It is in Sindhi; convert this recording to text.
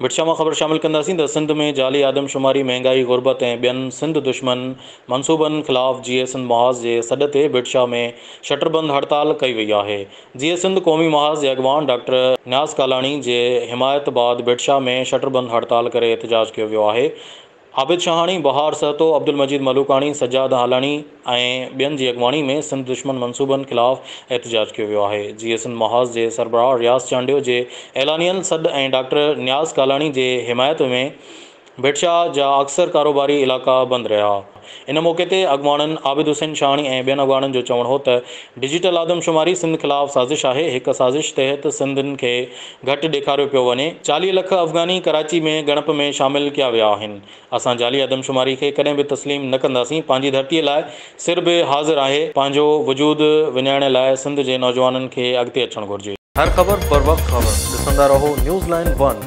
ڀٽ شاهه مان خبر شامل ڪنداسين ته سنڌ ۾ جعلي آدمشماري، مهنگائي، غربت ۽ ٻين سنڌ دشمن منصوبن خلاف جيئي سنڌ محاذ جي سڏ تي ڀٽ شاهه ۾ شٽربند هڙتال ڪئي وئي آهي. جيئي سنڌ قومي محاذ جي اڳواڻ ڊاڪٽر نياز ڪالاڻي جي حمايت بعد ڀٽ شاهه ۾ شٽربند هڙتال ڪري احتجاج ڪيو ويو آهي. عابد شاهاڻي، بهار سهتو، عبدالمجيد ملوڪاڻي، سجاد هالاڻي ۽ ٻين جي اڳواڻي ۾ سنڌ دشمن منصوبن خلاف احتجاج ڪيو ويو آهي. جيئي سنڌ محاذ جي سربراهه رياض چانڊيو جي اعلانيل سڏ ۽ ڊاڪٽر نياز ڪالاڻي جي حمايت ۾ ڀٽ شاهه جا اڪثر ڪاروباري علائقا بند رهيا. ان موقعي تي اڳواڻن عابد حسين شاهاڻي ۽ ٻين اڳواڻن جو چوڻ هو ته ڊجيٽل آدمشماري سنڌ خلاف سازش آهي، هڪ سازش تحت سنڌين کي گهٽ ڏيکاريو پيو وڃي، 40 لک افغاني ڪراچي ۾ ڳڻپ ۾ شامل ڪيا ويا آهن، اسان جعلي آدمشماري کي ڪڏهن به تسليم نه ڪنداسين، پنهنجي ڌرتي لاء سر به حاضر آهي، پنهنجو وجود وڃائڻ لاء سنڌ جي نوجوانن کي اڳتي اچڻ گهرجي. هر خبر بروقت خبر ڏسندا رهو نيوز لائن ون.